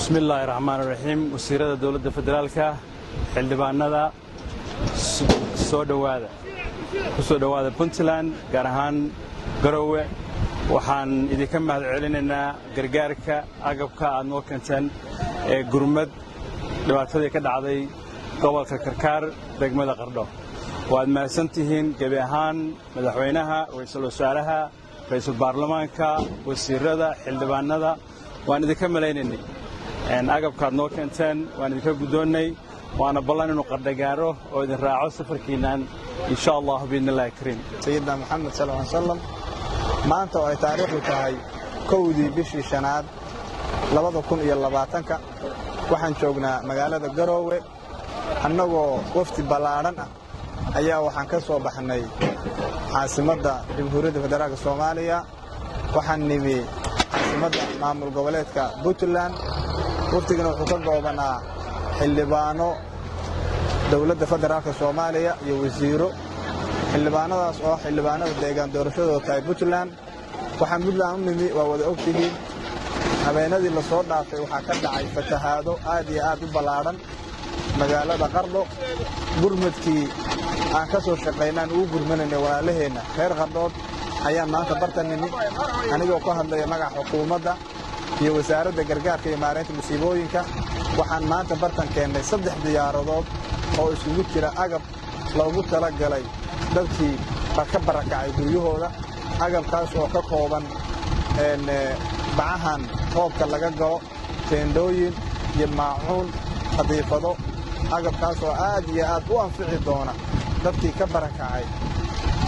Bismi illaahi raxmaan raxiim. Wasiirada dowladda federaalka, xildhibaanada, soo dhowaada, ku soo dhowaada Puntland, gaar ahaan Garowe. Waxaan idinka mahad celinaynaa gargaarka agabka aad noo keenteen ee gurmad dhibaatadii ka dhacday gobolka Karkaar, degmada Qardho. Waad mahadsan tihiin gebi ahaan, madaxweynaha, ra'iisul wasaaraha, ra'iisul baarlamaanka, wasiirada, xildhibaanada. Waan idinka malaynaynay agabkaad noo keenteen, waan idinka guddoonnay, waana ballan inuu Qardho gaaro oo idin raaco safarkiinnan, insha Allah, biidni illahi kariim. Sayidina Maxamed sal ly salam. Maanta oo ay taariikhdu tahay 1dii bishii shanaad 2020-ka, waxaan joognaa magaalada Garoowe. Annagoo wafdi ballaadhan ah ayaa waxaan ka soo baxnay caasimadda Jamhuuriyadda Federaalka Soomaaliya. Waxaan nimi caasimadda maamul goboleedka Puntland. Wafdigana wuxuu ka goobanaa xildhibaano dowladda federaalka Soomaaliya iyo wasiiro, xildhibaanadaas oo xildhibaanada deegaan doorashadooda tahay Puntland. Waxaan Puntland u nimi waa wada ogtihiin. Habeenadii la soo dhaafay waxaa ka dhacay fatahaado aad iyo aad u ballaadhan magaalada Qardho. Gurmadkii aan ka soo shaqaynaan ugu gurmanaynay walaalaheenna reer Qardhood ayaan maanta bartan nimi. Anigoo ku hadlaya magaca xukuumadda iyo Wasaaradda Gargaarka iyo Maaraynta Musiibooyinka, waxaan maanta bartan keennay saddex diyaaradood oo isugu jira agab loogu tala galay dadkii ka barakacay guryahooda, agabkaas oo ka kooban bacahan roobka laga galo, teendhooyin iyo maacuun, qadiifado, agabkaas oo aad iyo aad u anfici doona dadkii ka barakacay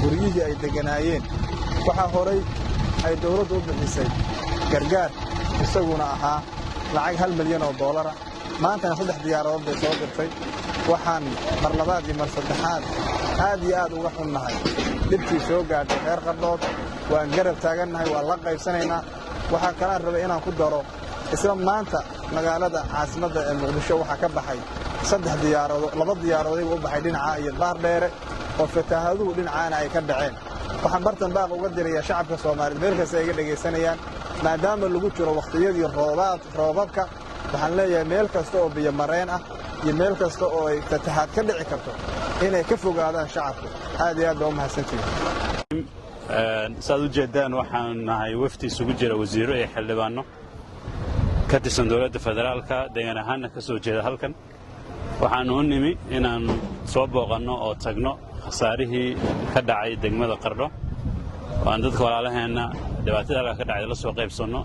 guryihii ay degganaayeen. Waxaa horay ay dawladdu u bixisay gargaar isaguna ahaa lacag $1 milyan. Maantana saddex diyaaradood bay soo dirtay. Waxaan mar labaad iyo mar saddexaad aad iyo aad uga xunnahay dhibkii soo gaadhay reer Qardhood. Waan garab taagannahay, waan la qaybsanaynaa. Waxaa kalaan rabay inaan ku daro, isla maanta magaalada caasimadda ee Muqdisho waxaa ka baxay saddex diyaaradood, laba diyaaradood u baxay dhinaca iyo Baardheere oo fataahaduhu dhinacaana ay ka dhaceen. Waxaan bartan baaq uga dirayaa shacabka Soomaaliyeed meel kasta ay ga dhegaysanayaan, maadaama lagu jiro wakhtiyadii roobabka, waxaan leeyahay meel kasta oo biyomareen ah iyo meel kasta oo ay fatahaad ka dhici karto inay ka fogaadaan shacabku. Aad iyo aad baa u mahadsantihin. Saad u jeeddaan, waxaan nahay wafdi isugu jira wasiirro iyo xildhibaanno ka tirsan dowladda federaalka, deegaan ahaanna ka soo jeeda halkan. Waxaannu u nimi inaan soo booqanno oo tagno khasaarihii ka dhacay degmada Qardho, oo aan dadka walaalaheenna dhibaatada halkaa ka dhacay la soo qaybsanno,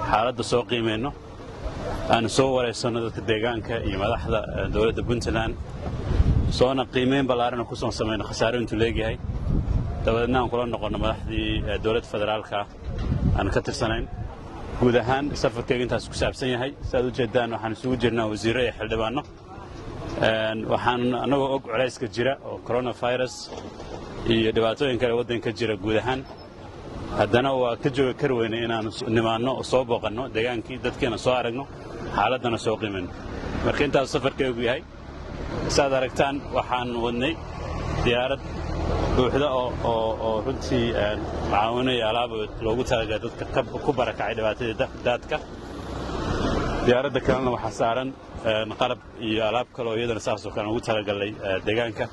xaaladda soo qiimayno, aanu soo waraysanno dadka deegaanka iyo madaxda dowladda Puntland, soona qiimayn ballaarana ku soo samayno khasaaro intuu leegyahay. Dabadeedna aan kula noqonno madaxdii dowladda federaalka aan ka tirsanayn. Guud ahaan safarkayga intaas ku saabsan yahay. Siaad u jeeddaan, waxaan isugu jirnaa wasiirro iyo xildhibaanno. Waxaan annagoo og culayska jira oo coronavirus iyo dhibaatooyin kale waddanka jira guud ahaan, haddana waa ka jooga kar weyne inaannu nimaanno oo soo booqanno deegaankii, dadkiina soo aragno, xaaladdana soo qiimayno. Marka intaas safarkaygu yahay. Saad aragtaan, waxaan wadnay diyaarad buuxda oo runtii macaawino iyo alaab loogu talagalay dadka ku barakacay dhibaatadii daadka. Diyaaradda kalena waxaa saaran qalab iyo alaab kale oo iyadana saasoo kale ugu talagalay deegaanka.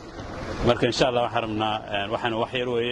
Marka insha Allah waxaan rabnaa, waxaana wax yar weeye.